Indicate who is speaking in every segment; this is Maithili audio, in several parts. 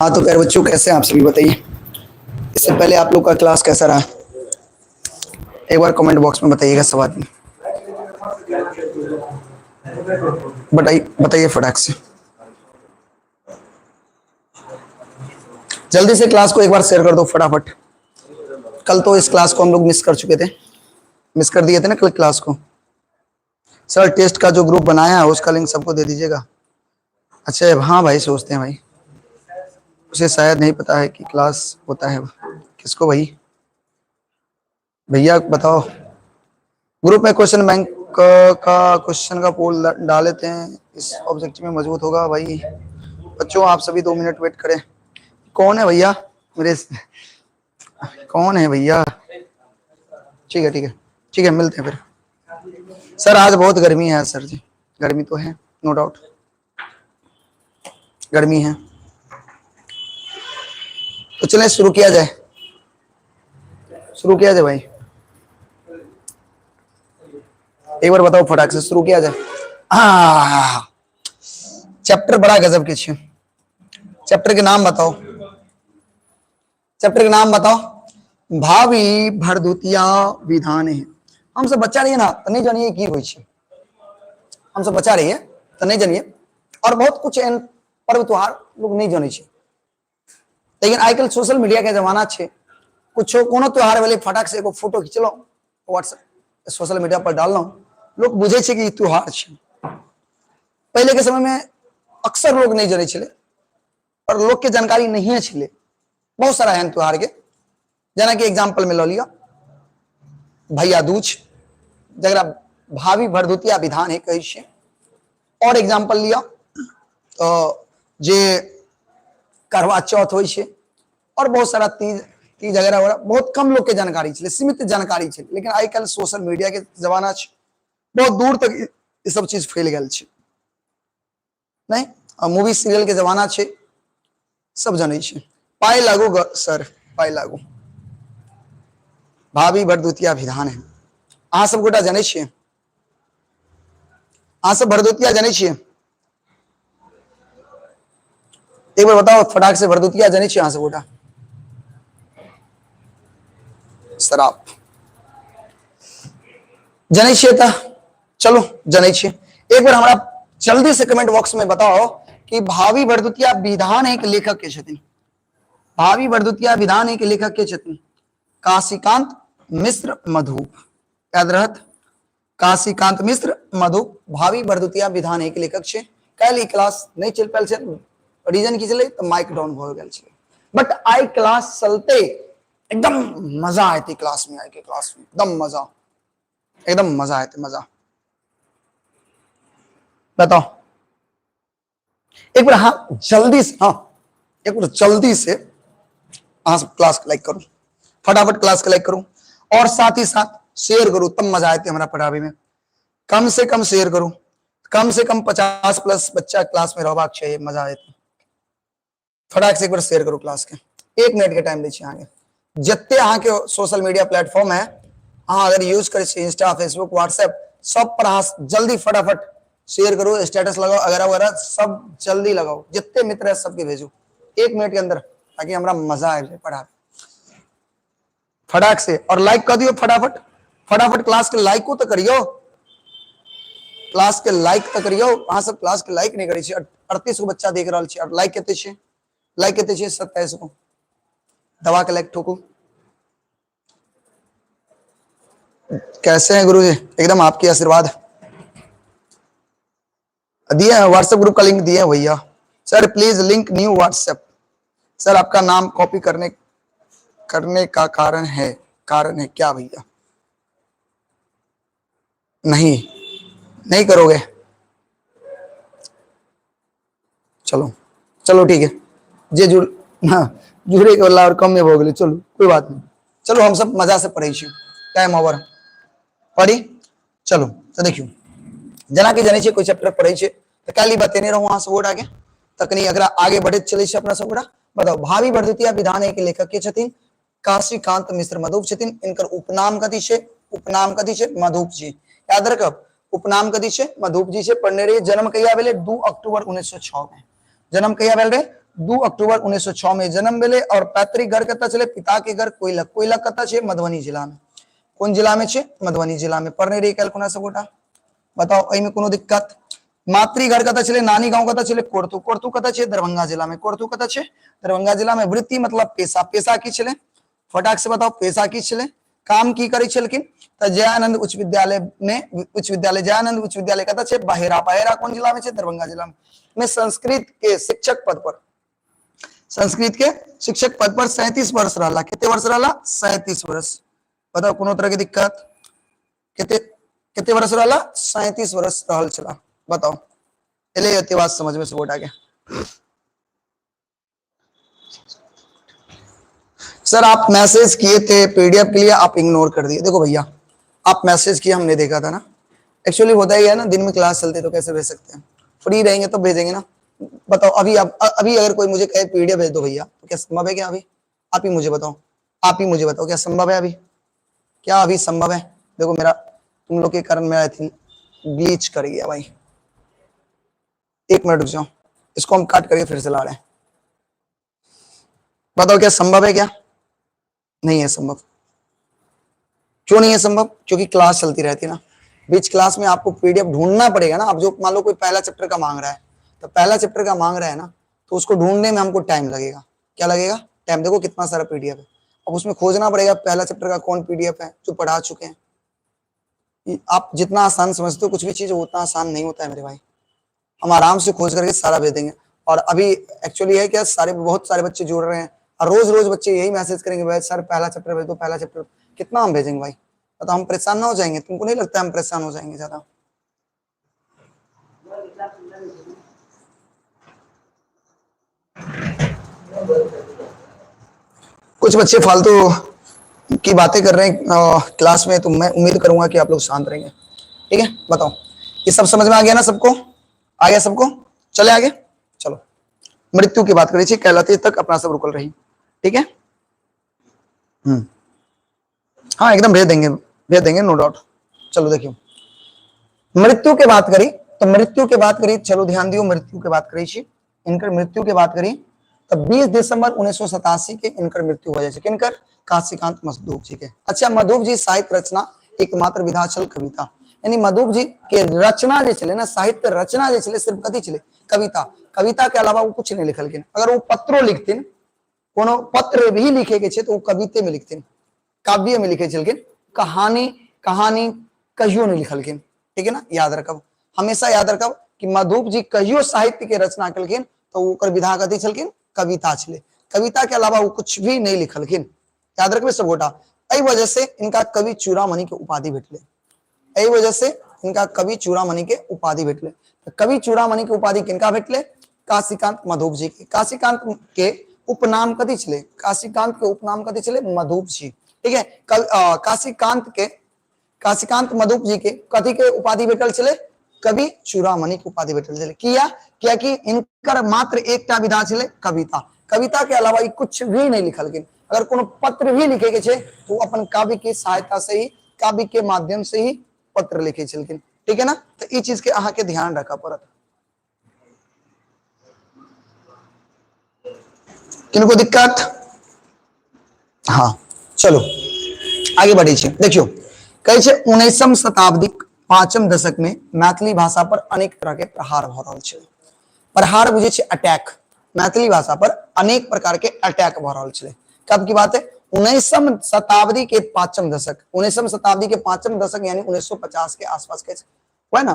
Speaker 1: हाँ तो प्यारे बच्चों, कैसे हैं आप सभी, बताइए। इससे पहले आप लोग का क्लास कैसा रहा, एक बार कमेंट बॉक्स में बताइएगा सब आदमी। बताइए बताइए फटाक से, जल्दी से क्लास को एक बार शेयर कर दो फटाफट। कल तो इस क्लास को हम लोग मिस कर चुके थे, मिस कर दिए थे ना कल क्लास को। सर टेस्ट का जो ग्रुप बनाया है उसका लिंक सबको दे दीजिएगा। अच्छा हाँ भाई, सोचते हैं भाई, उसे शायद नहीं पता है कि क्लास होता है। किसको भाई? भैया बताओ। ग्रुप में क्वेश्चन बैंक का क्वेश्चन का पोल डाल लेते हैं, इस ऑब्जेक्टिव में मजबूत होगा भाई। बच्चों आप सभी 2 मिनट वेट करें। कौन है भैया मेरे, कौन है भैया? ठीक है ठीक है ठीक है, मिलते हैं फिर। सर आज बहुत गर्मी है। सर जी गर्मी तो है, नो डाउट गर्मी है। तो चलें शुरू किया जाए, शुरू किया जाए भाई। एक बार बताओ फटाक से, शुरू किया जाए। हाँ चैप्टर बड़ा गजब के छे। चैप्टर के नाम बताओ, चैप्टर के नाम बताओ। भावी भरदुतिया विधान है। हम सब बच्चा रहिए ना तो नहीं जानिए की होई छे। हम सब बच्चा रहिए तो नहीं जानिए, और बहुत कुछ एहन पर्व त्योहार लोग नहीं जाने छे। लेकिन आइ काल्हि सोशल मीडिया के जमाना छे, कुछो कोनो त्योहार भेलै फटाक से एगो फोटो खिंचलहुँ, व्हाट्सएप सोशल मीडिया पर डाललहुँ, लोग बुझै छै कि ई त्योहार छै। पहले के समय में अक्सर लोग नहीं जानै छलै और लोग के जानकारी नहीं छलै बहुत सारा एहन त्योहार के। जेनाकि एग्जाम्पल में लऽ लिअ भैया दूज, जकरा भावी भरदुतिया विधान है कहै छियै। और एग्जाम्पल लिअ तो जे करवा चौथ होइ छै, और बहुत सारा तीज तीज वगैरह वगैरह, बहुत कम लोग के जानकारी छलै, सीमित जानकारी छलै। लेकिन आइ काल्हि सोशल मीडिया के जमाना छै, बहुत दूर तक ई सब चीज फैल गेल छै। नहीं मूवी सीरियल के जमाना छै, सब जानै छै। पाइ लागू सर, पाइ लागू। भाभी भरदुतिया विधान है। अहाँ सब गोटा जानै छियै? अहाँ सब भरदुतिया जानै छियै? एक बार बताओ फटाक से, भरदुतिया जानै छियै अहाँ सब गोटा? शराब जानै छियै तऽ चलो जानै छियै। एक बार हमरा जल्दी से कमेंट बॉक्स में बताओ कि भावी भरदुतिया विधान एक लेखक के छथिन। भावी भरदुतिया विधान एक लेखक के छथिन? काशीकांत मिश्र मधुप। याद रहत, काशीकांत मिश्र मधुप भावी भरदुतिया विधान एक लेखक छै। काल्हि ई क्लास नहीं चलि पायल छै, रीजन की छलै तऽ माइक डाउन भऽ गेल छलै। बट I class चलते एकदम मजा आयते क्लास में, आइ के क्लास में एकदम मजा, एकदम मजा आयते मजा। बताओ एक बार, हाँ जल्दी से, हाँ एक बार जल्दी से अहाँ सब क्लास के लाइक करू, फटाफट क्लास के लाइक करू और साथ ही साथ शेयर करू, तब मजा आते हमरा पढ़ावे में। कम से कम शेयर करू, कम से कम 50 प्लस बच्चा क्लास में रहबाक चाहिए, मजा आते। फटाक से एक बार शेयर करू क्लास के। 1 मिनट के टाइम दै छी अहाँके। जते अहाँके सोशल मीडिया प्लेटफॉर्म है अहाँ अगर यूज करै छी, इंस्टा फेसबुक व्हाट्सएप सब पर अहाँ जल्दी फटाफट शेयर करू, स्टेटस लगाओ वगैरह वगैरह सब जल्दी लगाओ, जितने मित्र है सबके भेजू 1 मिनट के अंदर, ताकि हमरा मजा आबि जाए पढ़ावे फटाक से। और लाइक कर दियो फटाफट, फटाफट क्लास के लाइको तो करियो, क्लास के लाइक तो करियो। अहाँ सब क्लास के लाइक नहीं करै छी। 38 गो बच्चा देख रहल छी और लाइक कते छै? लाइक कते छै? 27 गो। दबा के लाइक ठोकू। कैसे हैं गुरुजी? एकदम आपके आशीर्वाद दिए हैं। व्हाट्सएप ग्रुप का लिंक दिए हैं भैया। Sir please link new WhatsApp. Sir आपका नाम कॉपी करने करने का कारण है, कारण है क्या भैया? नहीं नहीं करोगे? चलो चलो ठीक है, जे जुड़ हाँ जुड़े के वाला और कम में हो गए, चलो कोई बात नहीं। चलो हम सब मजा से पढ़े छी, टाइम ओवर पढ़ी। चलो तो देखियो जेना कि जानै छियै कोई चैप्टर पढ़ै छियै तऽ काल्हि बतेने रहूं अहाँ सब गोटा के, तऽ कनि एकरा आगे बढ़ैत चलै छै अपना सब गोटा। बताउ भावी भरदुतिया विधान के लेखक के छथिन? काशीकांत मिश्र मधुप छथिन। इनकर उपनाम कथी छै? उपनाम कथी छै? मधुप जी। याद रखब, उपनाम कथी छै? मधुप जी छै। पढ़ने रहिए। जन्म कहिया भेलै? 2 अक्टूबर 1906 में। जन्म कहिया भेल रहे? 2 अक्टूबर 1906 में जन्म भेलै और पैतृक घर कतऽ छलै? पिता के घर कोइलख। कोइलख कतऽ छै? मधुबनी जिला में। कोन जिला में छै? मधुबनी जिला में। पढ़ने रही काल्हि कोना सब गोटा, बताओ एहिमे कोनो दिक्कत? मातृघर कतऽ छलै? नानी गाँव कतऽ छलै? कोरथू। कोरथू कतऽ छै? दरभंगा जिला में। कोरथू कतऽ छै? दरभंगा जिला में। वृत्ति मतलब पेशा। पेशा की छलै? फटाक से बताओ, पेशा की छलै? काम की करै छलखिन? तऽ जयानंद उच्च विद्यालय में, उच्च विद्यालय जयानंद उच्च विद्यालय कतऽ छै? बहेरा। बहेरा कोन जिला में छै? दरभंगा जिला में। में संस्कृत के शिक्षक पद पर, संस्कृत के शिक्षक पद पर 37 वर्ष रहला। कते वर्ष रहला? 37 वर्ष। बताओ कोनो तरह के दिक्कत? कते कते वर्ष रहला? 37 वर्ष रहल छला। बताओ एले एते बात समझ में सब गोटा के? सर आप मैसेज किए थे पीडीएफ के लिए, आप इग्नोर कर दिए। देखो भैया, आप मैसेज किए, हमने देखा था ना। एक्चुअली होता ही है ना, दिन में क्लास चलती है तो कैसे भेज सकते हैं? फ्री रहेंगे तो भेजेंगे ना। बताओ अभी आप, अभी अगर कोई मुझे कहे पीडीएफ भेज दो भैया, तो क्या संभव है क्या अभी? आप ही मुझे बताओ, आप ही मुझे बताओ, क्या संभव है अभी? क्या अभी संभव है? देखो मेरा, तुम लोग के कारण मेरा I think glitch कर गया भाई। एक मिनट रुक जाओ, इसको हम काट करके फिर से ला रहे हैं। बताओ क्या संभव है? क्या नहीं है संभव? क्यों नहीं है संभव? क्योंकि क्लास चलती रहती है ना, बीच क्लास में आपको पीडीएफ ढूंढना पड़ेगा ना। अब जो मान लो कोई पहला चैप्टर का मांग रहा है, तो पहला चैप्टर का मांग रहा है ना, तो उसको ढूंढने में हमको टाइम लगेगा। क्या लगेगा? टाइम। देखो कितना सारा पीडीएफ है, अब उसमें खोजना पड़ेगा पहला चैप्टर का कौन पीडीएफ है जो पढ़ा चुके हैं। आप जितना आसान समझते हो कुछ भी चीज, उतना आसान नहीं होता है मेरे भाई। हम आराम से खोज करके सारा भेज देंगे। और अभी एक्चुअली है क्या, सारे बहुत सारे बच्चे जुड़ रहे हैं और रोज रोज बच्चे यही मैसेज करेंगे, भाई सर पहला चैप्टर भेज दो, पहला चैप्टर। कितना हम भेजेंगे भाई? तो हम परेशान ना हो जाएंगे? तुमको नहीं लगता हम परेशान हो जाएंगे ज्यादा? कुछ बच्चे फालतू की बातें कर रहे हैं क्लास में, तो मैं उम्मीद करूंगा कि आप लोग शांत रहेंगे। ठीक है, बताओ ये सब समझ में आ गया ना सबको? आ गया सबको? चले आगे। चलो मृत्यु की बात करी, कहलाते तक अपना सब रुकल रही। ठीक है, हाँ एकदम भेज देंगे, भेज देंगे, नो डाउट। चलो देखियो मृत्यु के बात करी, तो मृत्यु के बात करी, चलो ध्यान दियो, मृत्यु के बात करी छी, इनकर मृत्यु के बात करी तो 20 दिसंबर 1987 के इनकर मृत्यु हो जाए। किनकर? काशीकांत मधुप जी के। अच्छा, मधुप जी साहित्य रचना एकमात्र विधा छल कविता, यानी मधुप जी के रचना जे छलै ना, साहित्य रचना जे छलै सिर्फ कथी छलै? कविता। कविता के अलावा वो कुछ नहीं लिखलखिन। अगर वो पत्रो लिखथिन, कोनो पत्र भी लिखे के छै तो वो कविते में लिखथिन, काव्य में लिखे छलखिन, कहानी कहानी कहियो नहीं लिखलखिन। ठीक है ना, याद रखब, हमेशा याद रखब कि मधुप जी कहियो साहित्य के रचना कलखिन तो ओकर विधा कथी छलखिन? कविता छलै। कविता के अलावा वो कुछ भी नहीं लिखलखिन। याद रखबे सब गोटा। एहि वजह से इनका कवि चूड़ामणि के उपाधि भेटले। एहि वजह से इनका कवि चूड़ामणि के उपाधि भेटले। तो कवि चूड़ामणि के उपाधि किनका भेटले? काशीकांत मधुप जी के। काशीकांत के उपनाम कथी छलै? काशीकांत के उपनाम कथी छलै? मधुप जी। ठीक है, काशीकांत के, काशीकांत मधुप जी के कथी के उपाधि भेटल छलै? कवि चूड़ामणि के उपाधि भेटल छलै। किया? कियाकि इनकर मात्र एकटा विधा छलै कविता। कविता के अलावा ई कुछ भी नहीं लिखलखिन। अगर कोनो पत्र भी लिखे के छै तो अपन काव्य के सहायता से ही, काव्य के माध्यम से ही पत्र लिखे छलखिन। ठीक है ना, तो ई चीज के अहाँ के ध्यान रखऽ पड़त। किनको दिक्कत? हाँ चलो आगे बढ़े छी। देखियो कहै छै 19वीं शताब्दी 5म दशक में मैथिली भाषा पर अनेक तरह के प्रहार भऽ रहल छै। प्रहार बुझे छै अटैक। मैथिली भाषा पर अनेक प्रकार के अटैक भऽ रहल छलै। कब की बात है? 19वीं शताब्दी के 5म दशक, 19वीं शताब्दी के 5म दशक यानी 1950 के आसपास के हुआ ना।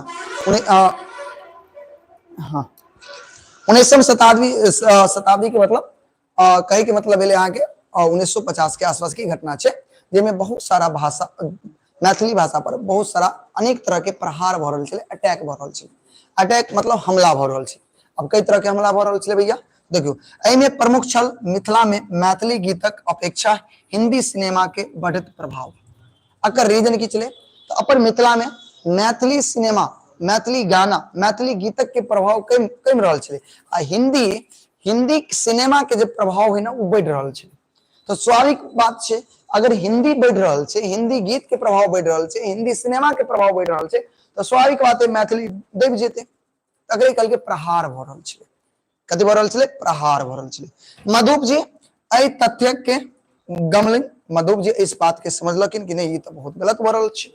Speaker 1: हाँ, 19वीं शताब्दी के मतलब कहे के मतलब भेलै अहाँके 1950 के आसपास की घटना छै, जाहिमे बहुत सारा भाषा, मैथिली भाषा पर बहुत सारा अनेक तरह के प्रहार भऽ रहल छलै, अटैक भऽ रहल छलै। अटैक मतलब हमला भऽ रहल छै। अब कई तरह के हमला भऽ रहल छलै भैया। देखियौ एहिमे प्रमुख छल मिथिला में मैथिली गीतक अपेक्षा हिंदी सिनेमा के बढ़ैत प्रभाव। एकर रीजन की छलै? तो अपन मिथिला में मैथिली सिनेमा, मैथिली गाना, मैथिली गीतक के प्रभाव कम कम रहल छलै आ हिंदी हिंदी सिनेमा के जे प्रभाव है ना वो बढ़ि रहल छलै। तो स्वाभाविक बात छै, अगर हिंदी बढ़ि रहल छै, हिंदी गीत के प्रभाव बढ़ि रहल छै, हिंदी सिनेमा के प्रभाव बढ़ि रहल छै, तो स्वाभाविक बात है मैथिली दबि जेतै। तकरे कहलकै प्रहार भऽ रहल छलै। कथी भऽ रहल छलै? प्रहार भऽ रहल छलै। मधुप जी एहि तथ्य के गमलनि, मधुप जी इस बात के समझलखिन कि नहीं, ई तऽ बहुत गलत भऽ रहल छै,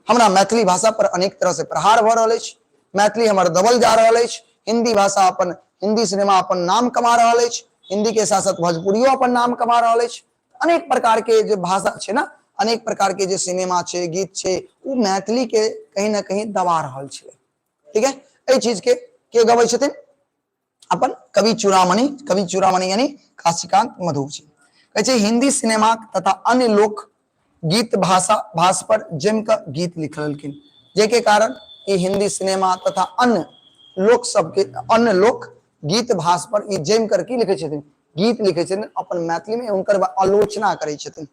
Speaker 1: हमरा मैथिली भाषा पर अनेक तरह से प्रहार भऽ रहल अछि, मैथिली हमर दबल जा रहल अछि, हिंदी भाषा अपन, हिंदी सिनेमा अपन नाम कमा रहल अछि, हिंदी के साथ साथ भोजपुरियो अपन नाम कमा रहल अछि, अनेक प्रकार के जे भाषा छै ना, अनेक प्रकार के जे सिनेमा छै, गीत छै, ओ मैथिली के कहीं ना कहीं दबा रहल छै। ठीक है, एहि चीज के गबै छथिन? अपन कवि चूड़ामणि, कवि चूड़ामणि यानी काशीकांत मधुप जी। कहै छै हिंदी सिनेमा तथा अन्य लोक गीत भाषा भाष पर जमि कऽ गीत लिखलखिन, जाहिके कारण ई हिंदी सिनेमा तथा अन्य लोक सबके अन्य लोक गीत भाष पर ई जमि कर की लिखै छथिन? गीत लिखै छथिन अपन मैथिली में, हुनकर आलोचना करै छथिन।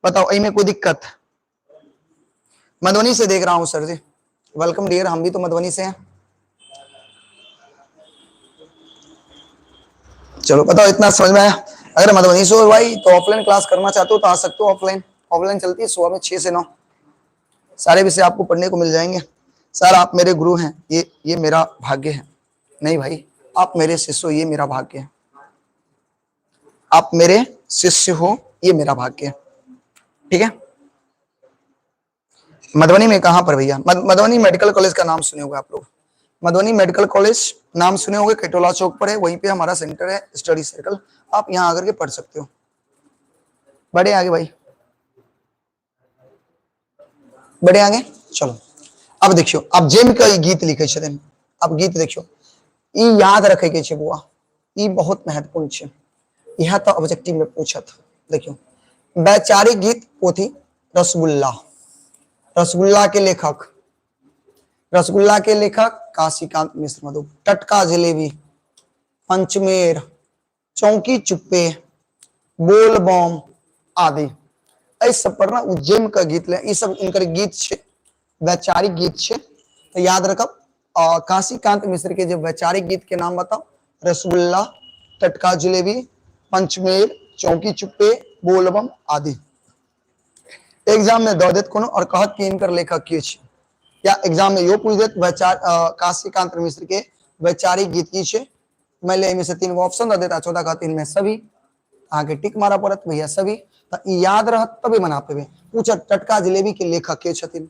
Speaker 1: बताओ एहिमे कोई दिक्कत? मधुबनी से देख रहा हूं सर जी, welcome dear, हम भी तो मधुबनी से हैं। चलो बताओ इतना समझ में आया? अगर मधुबनी से हो भाई तो ऑफलाइन क्लास करना चाहते हो तो आ सकते हो, ऑफलाइन, ऑफलाइन चलती है सुबह में 6 से 9, सारे विषय आपको पढ़ने को मिल जाएंगे। सर आप मेरे गुरु हैं, ये मेरा भाग्य है। नहीं भाई, आप मेरे शिष्य हो, ये मेरा भाग्य है। आप मेरे शिष्य हो, ये मेरा भाग्य है। ठीक है, मधुबनी में कहां पर भैया? मधुबनी मेडिकल कॉलेज का नाम सुने होंगे आप लोग, मधुबनी मेडिकल कॉलेज नाम सुने होंगे, कैटोला चौक पर है, वहीं पे हमारा सेंटर है स्टडी सर्कल, आप यहाँ आकर के पढ़ सकते हो। बढ़े आगे भाई, बढ़े आगे चलो। अब देखियो, अब जेम के गीत लिखे छथिन, अब गीत देखियो, ई याद रखे के छै बुआ, ई बहुत महत्वपूर्ण छै, यह तो ऑब्जेक्टिव में पूछत। देखियो वैचारिक गीत पोथी रसगुल्ला, रसगुल्ला के लेखक, रसगुल्ला के लेखक काशीकांत मिश्र मधु, टटका जलेबी, पंचमेर, चौकी चुप्पे, बोल बम आदि, एहि सब पर ना उज्जैन के गीत ले, ई सब इनकर गीत छै, वैचारिक गीत छै, तो याद रखब। काशीकांत मिश्र के जो वैचारिक गीत के नाम बताओ, रसगुल्ला, टटका जलेबी, पंचमेर, चौकी चुप्पे, बोलबम आदि। एग्जाम में दऽ देत कोनो और कहत कि इनकर लेखक के छै, या एग्जाम में यो पूछ देत वैचार काशीकांत मिश्र के वैचारिक गीत की छै, मान लिया एहिमे से 3 गो ऑप्शन दऽ देत आ 14 कहत इनमें सभी, अहाँके टिक मारऽ पड़त भैया सभी, तऽ ई याद रहत तबे मना पेबै। पूछत टटका जलेबी के लेखक के छथिन,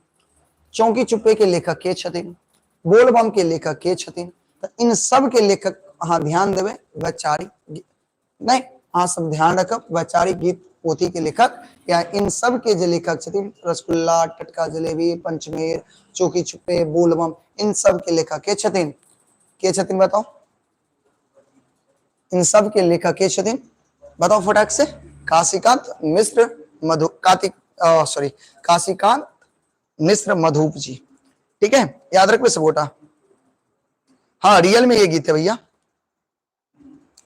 Speaker 1: चौकी चुप्पे के लेखक के छथिन, बोलबम के लेखक के छथिन, तऽ इन सब के लेखक अहाँ ध्यान देबै वैचारिक नहीं, अहाँ सब ध्यान रखब वैचारिक गीत पोथी के लेखक या इन सब के जे लेखक छथिन, रसगुल्ला, टटका जलेबी, पंचमेर, चौकी चुप्पे, बोलबम, इन सब के लेखक के छथिन, के छथिन बताओ, इन सब के लेखक के छथिन बताओ फटाक से। काशीकांत मिश्र मधु, कार्तिक, सॉरी, काशीकांत मिश्र मधुप जी। ठीक है, याद रखबे सब गोटा। हाँ रियल में ये गीत है भैया,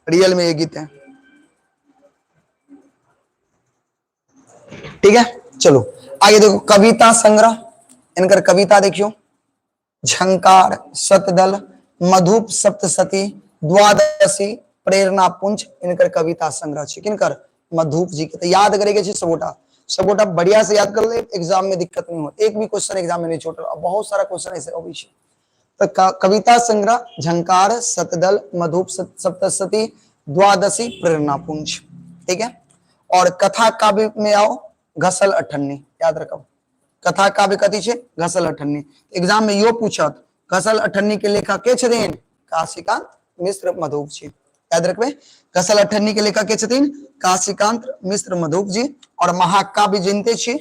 Speaker 1: रियल में ये गीत है। ठीक है, चलो आगे देखो, कविता संग्रह, इनकर कविता देखियो, झंकार, शतदल, मधुप सप्तशती, द्वादशी, प्रेरणा पुंज, इनकर कविता संग्रह छै। किनकर? मधुप जी के। तो याद करे के छै सबगोटा, सबगोटा बढ़िया से याद कर ले, एग्जाम में दिक्कत नहीं हो, एक भी क्वेश्चन एग्जाम में नहीं छोड़, बहुत सारा क्वेश्चन ऐसे अबै छै। तो कविता संग्रह झंकार, शतदल, मधुप सप्तशती, द्वादशी, प्रेरणा पुंज। ठीक है, और कथा काव्य में आओ, घसल अठन्नी, याद रखो कथा काव्य कथी छै? घसल अठन्नी। एग्जाम में यो पूछत घसल अठन्नी के लेखक के छथिन? काशीकांत मिश्र मधुप जी। याद रखबे, घसल अठन्नी के लेखक के छथिन? काशीकांत मिश्र मधुप जी। और महाकाव्य जानते छी,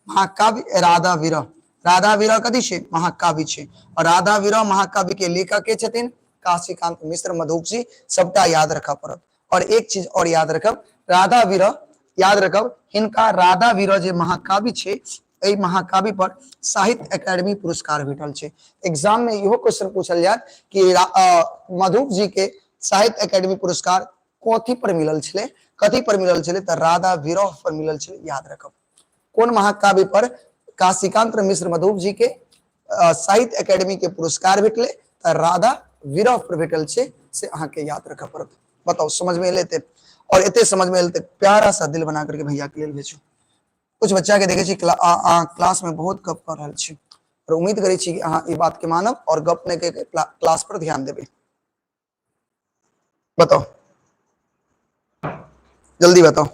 Speaker 1: महाकाव्य राधा विरह, राधा विरह कथी छै? महाकाव्य छै। और राधा विरह महाकाव्य के लेखक के छथिन? काशीकांत मिश्र मधुप जी। सबटा याद रखऽ पड़त। और एक चीज और याद रखब, राधा विरह याद रखब, हिनका राधा विरह जे महाकाव्य छै, एहि महाकाव्य पर साहित्य अकादमी पुरस्कार भेटल छै। एग्जाम में इहो क्वेश्चन पूछल जायत कि मधुप जी के साहित्य अकादमी पुरस्कार कथी पर मिलल छलै, कथी पर मिलल छलै? तऽ राधा विरह पर मिलल छलै। याद रखब, कोन महाकाव्य पर काशीकांत मिश्र मधुप जी के साहित्य अकादमी के पुरस्कार भेटले? तऽ राधा विरह पर भेटल छै, से अहाँके याद रखऽ पड़त। बताउ समझ में एलै? और एते समझ में एलै प्यारा सा दिल बना करके भैया के लेल भेजू। कुछ बच्चा के देखे छी क्लास में बहुत गप कर रहल छी, और उम्मीद करै छी कि अहाँ ई बात के मानब और गप नहीं के क्लास पर ध्यान देबै। बताओ, जल्दी बताओ।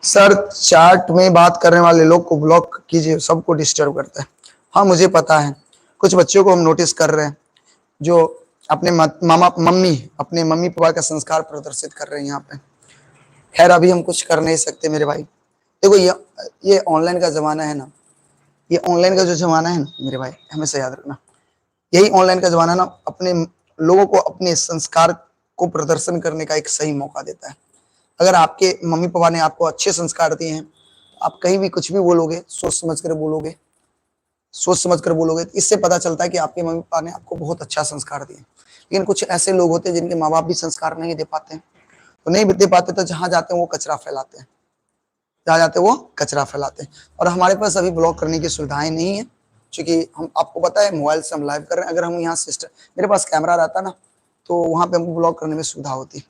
Speaker 1: सर चार्ट में बात करने वाले लोग को ब्लॉक कीजिए, सबको डिस्टर्ब करता है। हाँ मुझे पता है, कुछ बच्चों को हम नोटिस कर रहे हैं जो अपने मामा मम्मी, अपने मम्मी पापा का संस्कार प्रदर्शित कर रहे हैं यहाँ पे। खैर अभी हम कुछ कर नहीं सकते मेरे भाई। देखो ये ऑनलाइन का जमाना है ना, ये ऑनलाइन का जो जमाना है ना मेरे भाई, हमेशा याद रखना, यही ऑनलाइन का जमाना ना अपने लोगों को अपने संस्कार को प्रदर्शन करने का एक सही मौका देता है। अगर आपके मम्मी पापा ने आपको अच्छे संस्कार दिए हैं, आप कहीं भी कुछ भी बोलोगे सोच समझ कर बोलोगे, सोच समझ कर बोलोगे, तो इससे पता चलता है कि आपके मम्मी पापा ने आपको बहुत अच्छा संस्कार दिए। लेकिन कुछ ऐसे लोग होते हैं जिनके माँ बाप भी संस्कार नहीं दे पाते हैं, तो नहीं दे पाते तो जहाँ जाते हैं वो कचरा फैलाते हैं, जहाँ जाते हैं वो कचरा फैलाते हैं। और हमारे पास अभी ब्लॉक करने की सुविधाएं नहीं है, क्योंकि हम आपको पता है मोबाइल से हम लाइव कर रहे हैं। अगर हम यहाँ सिस्टम, मेरे पास कैमरा रहता ना तो वहाँ पे हमको ब्लॉक करने में सुविधा होती,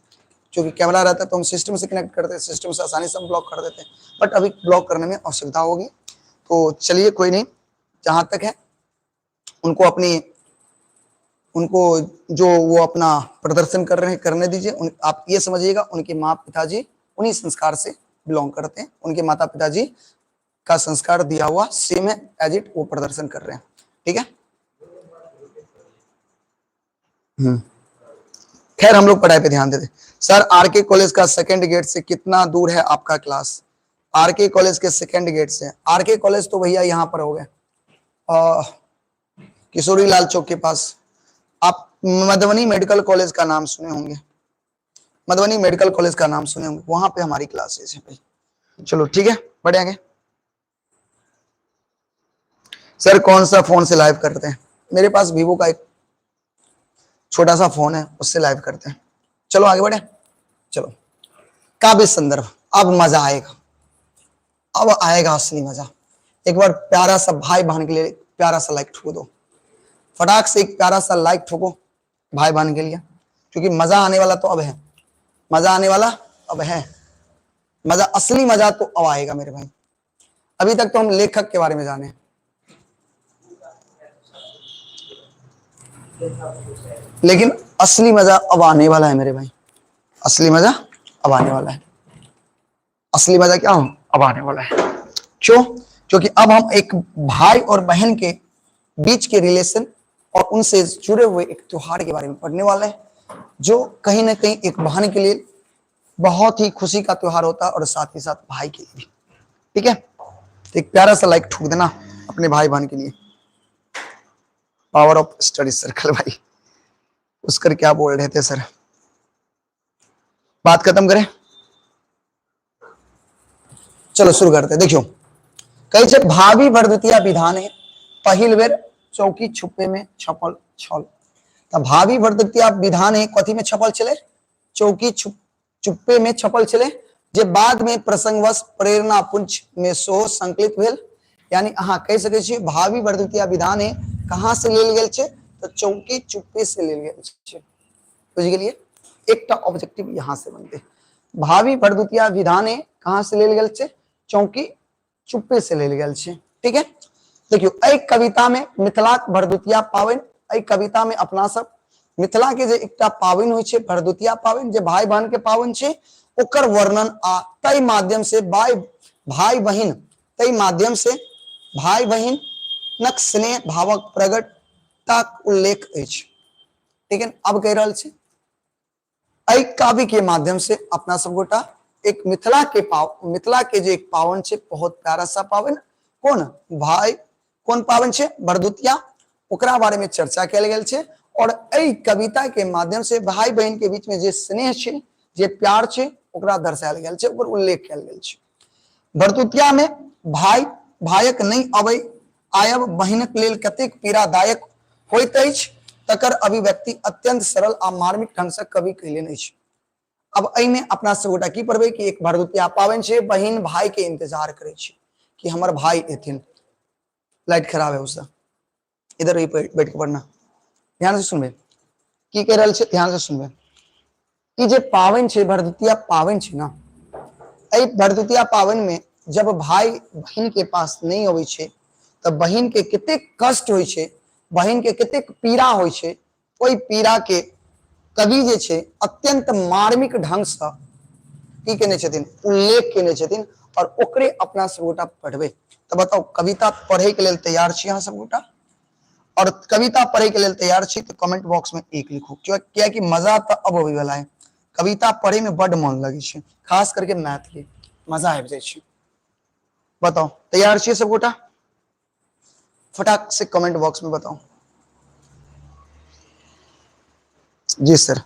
Speaker 1: क्योंकि कैमरा रहता है तो हम सिस्टम से कनेक्ट करते हैं, सिस्टम से आसानी से हम ब्लॉक कर देते हैं। बट अभी ब्लॉक करने में असुविधा होगी, तो चलिए कोई नहीं, जहाँ तक है उनको अपनी, उनको जो वो अपना प्रदर्शन कर रहे हैं करने दीजिए। आप ये समझिएगा उनके माँ पिताजी उन्हीं संस्कार से बिलोंग करते हैं, उनके माता पिताजी का संस्कार दिया हुआ सेम है एज it वो प्रदर्शन कर रहे हैं, ठीक है। खैर हम लोग पढ़ाई पे ध्यान देते। सर आरके कॉलेज का सेकंड गेट से कितना दूर है आपका क्लास? आरके कॉलेज के सेकंड गेट से, आरके कॉलेज तो भैया यहाँ पर हो गए किशोरी लाल चौक के पास। आप मधुबनी मेडिकल कॉलेज का नाम सुने होंगे, मधुबनी मेडिकल कॉलेज का नाम सुने होंगे, वहां पे हमारी क्लासेस है भाई। चलो ठीक है, बढ़े आगे। सर कौन सा फोन से लाइव करते हैं? मेरे पास वीवो का एक छोटा सा फोन है, उससे लाइव करते हैं। चलो आगे बढ़े। चलो काव्य संदर्भ, अब मजा आएगा, अब आएगा असली मजा। एक बार प्यारा सा भाई बहन के लिए प्यारा सा लाइक ठोक दो, फटाक से एक प्यारा सा लाइक ठोको भाई बहन के लिए, क्योंकि मजा आने वाला तो अब है, मजा आने वाला अब है, मजा, असली मजा तो अब आएगा मेरे भाई। अभी तक तो हम लेखक के बारे में जाने, लेकिन असली मजा अब आने वाला है मेरे भाई, असली मजा अब आने वाला है। असली मजा क्या हो, अब आने वाला है। क्यों? क्योंकि अब हम एक भाई और बहन के बीच के रिलेशन और उनसे जुड़े हुए एक त्योहार के बारे में पढ़ने वाले हैं, जो कहीं ना कहीं एक बहन के लिए बहुत ही खुशी का त्योहार होता है और साथ ही साथ भाई के लिए भी, ठीक है। तो एक प्यारा सा लाइक ठोक देना अपने भाई बहन के लिए। पावर ऑफ स्टडी सर्कल भाई, उसकर क्या बोल रहे थे सर? बात खत्म करें, चलो शुरू करते। देखियो कही छे भावी भरदुतिया विधान है पहिल बेर चौकी छुपे में छपल छल। तो भावी भरदुतिया विधान है कथी में छपल छले? चौकी चुप्पे में छपल छले, जे बाद में प्रसंगवश प्रेरणा पुंछ में सेहो संकलित भेल। यानी अहाँ कह सकै छी भावी भरदुतिया विधान है कहाँ से लेल गेल छे? तो चौकी चुप्पे से लेल गेल छे। बुझि गेलिए? एकटा ऑब्जेक्टिव यहाँ से बनते, भावी भरदुतिया विधान है कहाँ से लेल गेल छे? चौकी चुप्पे से लेल गेल छे, ठीक है। देखियो एहि कविता में मिथिलाक भरदुतिया पाबनि, एहि कविता में अपना सब मिथिला के जे एकटा पाबनि होइ छे भरदुतिया पाबनि, जे भाई बहन के पाबनि छे, ओकर वर्णन आ तै माध्यम से भाई भाई बहिन, तै माध्यम से भाई बहिन नक स्नेह भावक प्रगटताक उल्लेख अछि, ठीक है। अब कहि रहल छी एहि काव्य के माध्यम से अपना सब गोटा एक मिथिला के पाव, मिथिला के जे एक पावन छे, बहुत प्यारा सा पावन, कोन भाई कोन पावन छे? भरदुतिया, ओकरा बारे में चर्चा कयल गेल छे। और एहि कविता के माध्यम से भाई बहन के बीच में जे स्नेह छे, जे प्यार छे, ओकरा दर्शायल गेल छे, ओकर उल्लेख कयल गेल छे। भरदुतिया में भाई भायक नहीं अबै आयब बहिनक लेल कतेक पीड़ादायक होइत अछि, तकर अभिव्यक्ति अत्यंत सरल आ मार्मिक ढंग से कवि कयलनि अछि। अब एहिमे अपना सब गोटा की पढ़बै कि एक भरदुतिया पाबनि छै, बहिन भाई के इंतजार करै छै कि हमर भाई एथिन। लाइट खराब है उससे, इधर ही बैठ के पढ़ना, ध्यान से सुनबै की कहि रहल छै, ध्यान से सुनबै। ई जे पाबनि छै भरदुतिया पाबनि छै ना, एहि भरदुतिया पाबनि में जब भाई बहिन के पास नहीं अबै छै तऽ बहिन के कतेक कष्ट होइ छै, बहिन के कतेक पीड़ा होइ छै, ओहि पीड़ा के कवि जे छै अत्यंत मार्मिक ढंग से की केने छथिन, उल्लेख केने छथिन, और ओकरे अपना सब गोटा पढ़बै। तऽ बताउ, कविता पढ़े के लेल तैयार छी अहाँ सब गोटा? और कविता पढ़े के लेल तैयार छी तऽ कमेंट बॉक्स में एक लिखू, कियाकि मजा तऽ अब अबै वाला है। कविता पढ़े में बड मन लगै छै, खास करके मैथिली मजा आबि जाइ छै। बताउ, तैयार छियै सब गोटा? फटाक से कमेंट बॉक्स में बताओ। जी सर।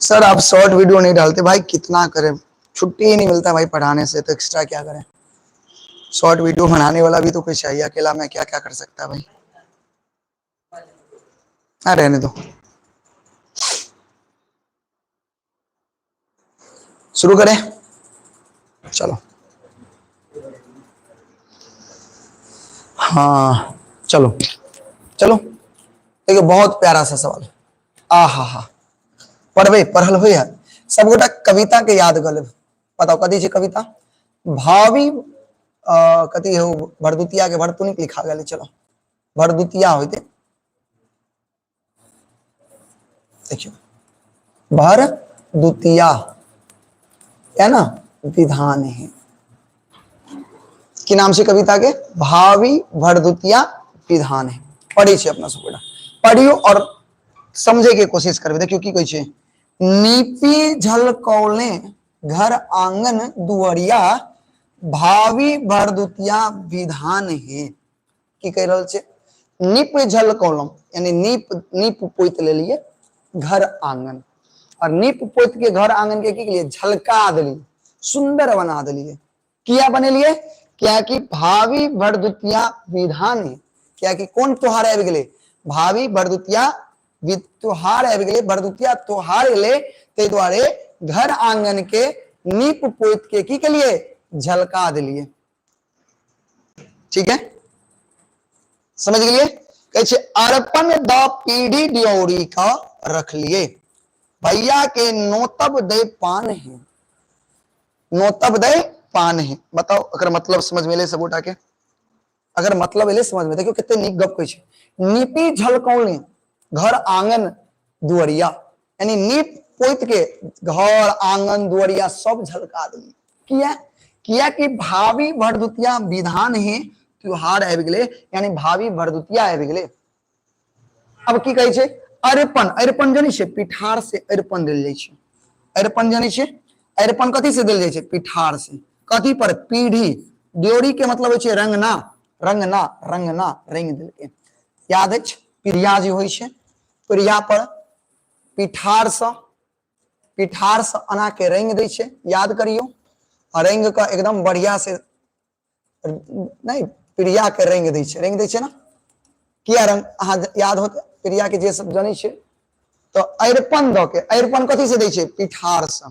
Speaker 1: सर आप शॉर्ट वीडियो नहीं डालते भाई, कितना करें, छुट्टी ही नहीं मिलता भाई पढ़ाने से, तो एक्स्ट्रा क्या करें। शॉर्ट वीडियो बनाने वाला भी तो कोई चाहिए, अकेला मैं क्या क्या कर सकता भाई। हाँ रहने दो, शुरू करें, चलो। हाँ चलो चलो, देखियो बहुत प्यारा सा सवाल। आ हा हा, पढ़बे पढ़ल हो है सबगोटा कविता के याद कर लेब। बताओ कथी छै कविता? भावी कथी हो, भरदुतिया के भरतुनिक लिखा गेलै। चलो भरदुतिया होते, देखियो भर द्वितीया है ना, विधान है की नाम से कविता के, भावी भरदुतिया विधान है। पढ़े छे अपना सब गोटा, पढ़ियो और समझे के कोशिश करबे। देखियो की कहै छे, नीपी झलकौले घर आंगन दुआरिया, भावी भरदुतिया विधान है। की कहि रहल छै, नीप झलकौलम यानी नीप, नीप पोति लेलिए घर आंगन, और नीप पोति के घर आंगन के की केलिए, झलका देलिए, सुंदर बना देलिए। किया बनेलिए? कियाकि भावी भरदुतिया विधान है। कियाकि कोन त्योहार आबि गेलै, भावी भरदुतिया त्योहार आबि गेलै, भरदुतिया त्योहार एलै, ताहि दुआरे घर आंगन के नीप पोति के की केलिए, झलका देलिए। ठीक है, समझ गेलिए? कहै छै अर्पण द पीढ़ी ड्योरी का रखलिए, भैया के नोतब दे पान है, नोतब दे पान है। बताओ अगर मतलब समझ में एलै सबगोटा के? अगर मतलब एलै समझ में, देखियो कते नीक गप कहै छै। नीपी झलकौने घर आंगन दुअरिया, यानी नीप पोत के घर आंगन दुअरिया सब झलका देलिए। किया? किया कि भावी भरदुतिया विधान ही त्योहार आबि गेलै, यानी भावी भरदुतिया आबि गेलै। अब की कहै छै, अरिपन, अरिपन जानै छियै, पिठार से अरिपन देल जाइ छै। अरिपन जानै छियै, अरिपन कथी से देल जाइ छै, पिठार से। कथी पर, पीढ़ी। ड्योरी के मतलब होइ छै रंगना, रंगना, रंगना, रंग देलकै। याद अछि पीढ़िया जे होइ छै, पीढ़िया पर पिठार से, पिठार से अना के रंग दै छै, याद करियौ। आ रंग के एकदम बढ़िया से नहीं, पीढ़िया के रंग दै छै, रंग दै छै ना, किया रंग अहाँ याद होत पीढ़िया के जे सब जनै छै। तो अरिपन दऽ के, अरिपन कथी से दै छै, पिठार से।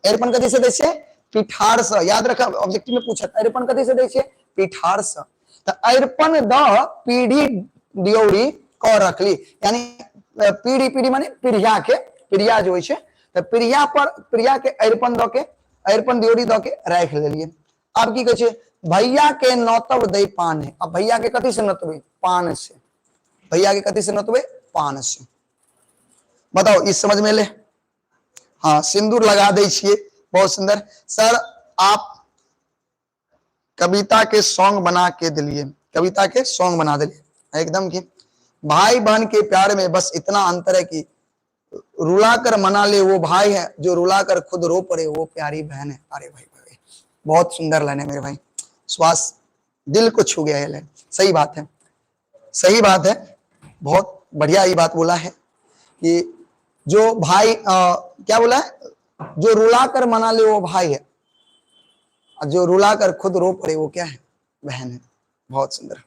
Speaker 1: अरिपन कथी से दै छै, पिठार से। याद रखब, ऑब्जेक्टिव में पूछत अरिपन कथी से दै छै, पिठार से। तो अरिपन द पीढ़ी दियौरी क रखली, यानी पीढ़ी, पीढ़ी माने पीढ़िया के, पीढ़िया जो होइ छै, तऽ पीढ़िया पर पीढ़िया के अरिपन दऽ के, अरिपन दियौरी दऽ के राखि लेलियै। आब की कहै छै, भैया के नौतब दै पान है। अब भैया के कथी से नौतबै, पान से। भैया के कथी से नौतबै, पान से। बताओ ई समझ में एलै? हाँ, सिंदूर लगा दै छियै, बहुत सुंदर। सर आप कविता के सॉन्ग बना के दिलिए, कविता के सॉन्ग बना दिलिए एकदम की। भाई बहन के प्यार में बस इतना अंतर है कि रुला कर मना ले वो भाई है, जो रुला कर खुद रो पड़े वो प्यारी बहन है। अरे भाई भाई बहुत सुंदर लाइन है मेरे भाई, श्वास दिल को छू गया है लाइन। सही बात है, सही बात है, बहुत बढ़िया ये बात बोला है कि जो भाई क्या बोला है, जो रुला कर मना ले वो भाई है, और जो रुला कर खुद रो पड़े वो क्या है, बहन है। बहुत सुंदर,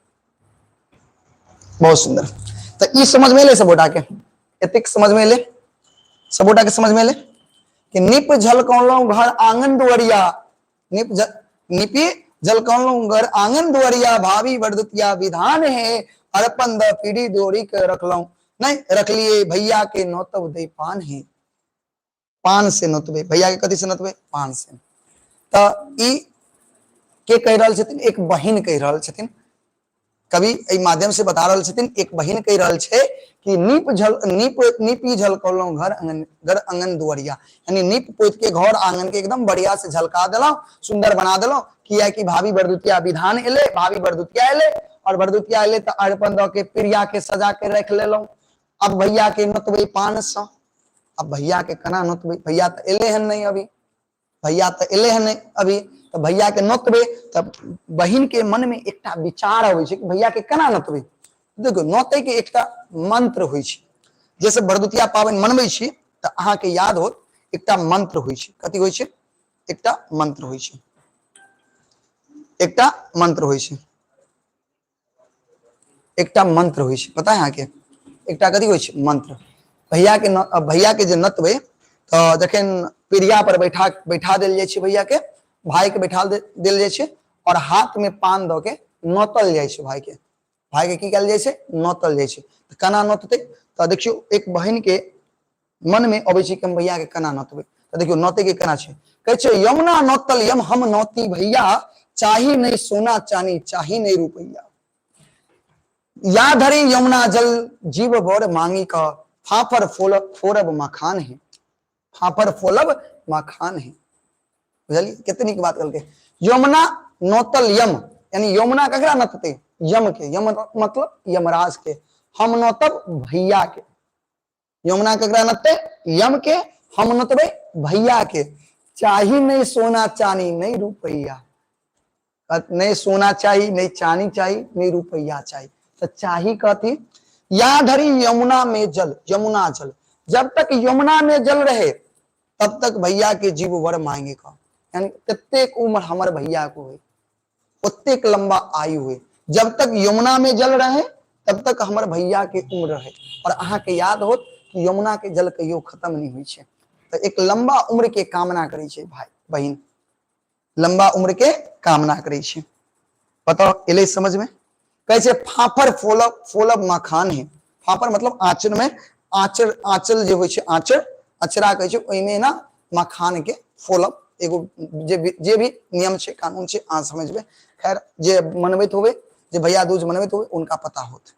Speaker 1: बहुत सुंदर। तो ई समझ में एलै सबोटा के, एतेक समझ में एलै सबोटा के, समझ में एलै कि निप झलकौलहुँ घर आंगन दुआरिया, निप निपी झलकौलहुँ घर आंगन दुआरिया, भाभी बरदुतिया विधान है, अरपन the पीढ़ी डोरी के रखलहुँ, नहीं रखलिए भैया के नौतब दे पान है, पान से नोतबे भैया के, कथी से नोतबे, पान से। तऽ ई के कहि रहल छथिन, एक बहिन कहि रहल छथिन। कवि एहि माध्यम से बता रहल छथिन, एक बहिन कहि रहल छै कि नीप झल नीप नीपी झलकौलहुँ घर आंगन, घर आंगन दुआरिया, यानी नीप पोत के घर आंगन के एकदम बढ़िया से झलका देलहुँ, सुंदर बना देलहुँ, कियाकि भाभी भरदुतिया विधान एले, भाभी भरदुतिया एले और भरदुतिया एले तऽ अरिपन दऽ के प्रिया के सजा के राखि लेलहुँ। अब भैया के नोतबै पान सँ, अब भैया के केना नोतबै, भैया तऽ एले हन नहीं अभी, भैया तऽ एले हन नहीं अभी, तऽ भैया के नोतबै। तऽ बहिन के मन में एकटा विचार अबै छै कि भैया के केना नोतबै। देखियौ, नोतै के एकटा मंत्र होइ छै। जैसे भरदुतिया पाबनि मनबै छी तऽ अहाँके याद होत एकटा मंत्र होइ छै। कथी होइ छै? एकटा मंत्र होइ छै, एकटा मंत्र होइ छै, एकटा मंत्र होइ छै। पता है अहाँके एकटा कथी होइ छै? मंत्र। भैया के भैया के जे नतबै तऽ जखन पीढ़िया पर बैठा बैठा देल जाइ छै भैया के, भाई के बैठा देल जाइ छै और हाथ में पान दऽ के नोतल जाइ छै भाई के। भाई के की कयल जाइ छै? नोतल जाइ छै। तऽ केना नोततै? तऽ देखियौ, एक बहिन के मन में अबै छै कि हम भैया के केना नोतबै। तऽ देखियौ नोतै के केना छै। कहै छै यमुना नोतल यम हम नोती भैया, चाही नहीं सोना चानी चाही नहीं रुपैया, या धरी यमुना जल जीव बर मांगी क, फाफर फोल फोड़ब मखान है, फाफर फोलब मखान है। बुझलियै कते नीक बात कहलकै। यमुना नोतल यम, यानी यमुना ककरा नोततै? यम के। यम मतलब यमराज के। हम नोतब भैया के। यमुना ककरा नोततै? यम के। हम नोतबै भैया के। चाही नहीं सोना चानी नहीं रुपैया, नहीं सोना चाही नहीं चानी चाही नहीं रुपैया चाही, तो चाही कथी? या धरी यमुना में जल, यमुना जल, जब तक यमुना में जल रहे तब तक भैया के जीव वर मांगे का, यानी कतेक उम्र हमर भैया को है ओतेक लंबा आयु है। जब तक यमुना में जल रहे तब तक हमर भैया के उम्र रहे। और अहाँ के याद होत कि यमुना के जल कहियो खत्म नहीं होइ छै। तो एक लंबा उम्र के कामना करै छै भाई बहिन, लंबा उम्र के कामना करै छै। बताओ एलै समझ में? कहै छै फाफर फोलब फोलब मखान है। फाफर मतलब आंचल में, आंचल, आंचल जे होइ छै, आंचल अचरा कहै छै, ओहिमे ना मखान के फोलब। एगो जे भी नियम छै कानून छै अहाँ समझबै। खैर जे मनबैत होबै, जे भैया दूज मनबैत होबै, उनका पता होत।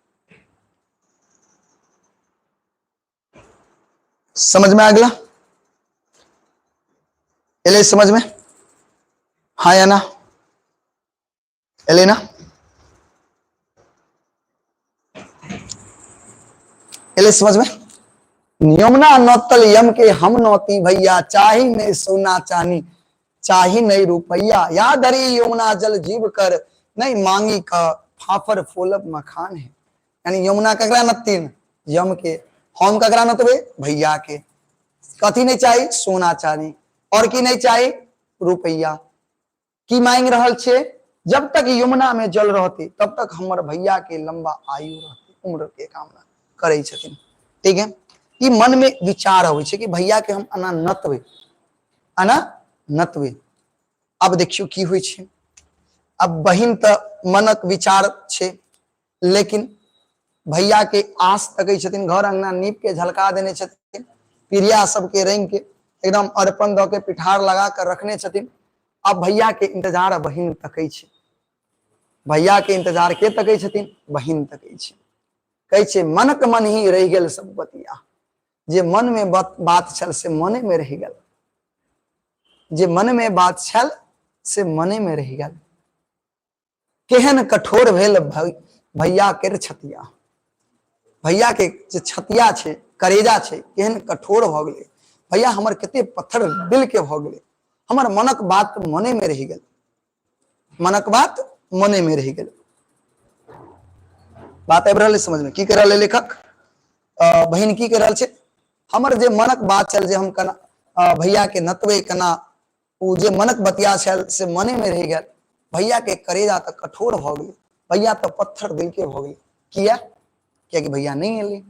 Speaker 1: समझ में आ गया? एलै समझ में? हाँ या ना? एलै ना? एलै समझ में? यमुना नोतल यम के हम नोती भैया, चाही नहीं सोना चानी चाही नहीं रुपैया, या धरी यमुना जल जीव कर नहीं मांगी का, फाफर फोलब मखान है। यानी यमुना ककरा नततीन? यम के। हम ककरा नतबे? भैया के। कथी नहीं चाही? सोना चानी। और की नहीं चाही? रुपैया। की मांग रहल छे? जब तक यमुना में जल रहते तब तक हमर भैया के लंबा आयु रहते, उम्र के कामना करे छथिन। ठीक है, ई मन में विचार अबै छै कि भैया के हम एना नतबे, एना नतबे। अब देखियौ की होइ छै। अब बहिन तऽ मनक विचार छै, लेकिन भैया के आस तकै छथिन, घर अंगना नीप के झलका देने छथिन, पीढ़िया सबके रंग के एकदम अर्पण दऽ के पिठार लगा के रखने छथिन। अब भैया के इंतजार बहिन तकै छै। भैया के इंतजार के तकै छथिन? बहिन तकै छै। कहै छै मनक मन ही रहि गेल सब बतिया, जे मन में बात छल से मने में रहि गेल, जे मन में बात छल से मने में रहि गेल। केहन कठोर भेल भैया के छतिया, भैया के जे छतिया छै, करेजा छै, केहन कठोर भऽ गेलै। भैया हमर कते पत्थर दिल के भऽ गेलै, हमर मनक बात मने में रहि गेल, मनक बात मने में रहि गेल। बात आबि रहल है समझ में? की कहि रहल है लेखक? बहिन की कहि रहल छै? हमर जे मनक बात छल जे हम केना भैया के नतबै केना, ओ जे मनक बतिया छल से मने में रहि गेल। भैया के करेजा तऽ कठोर भऽ गेलै, भैया तऽ पत्थर दिल के भऽ गेलै। किया? कियाकि भैया नहि एलै।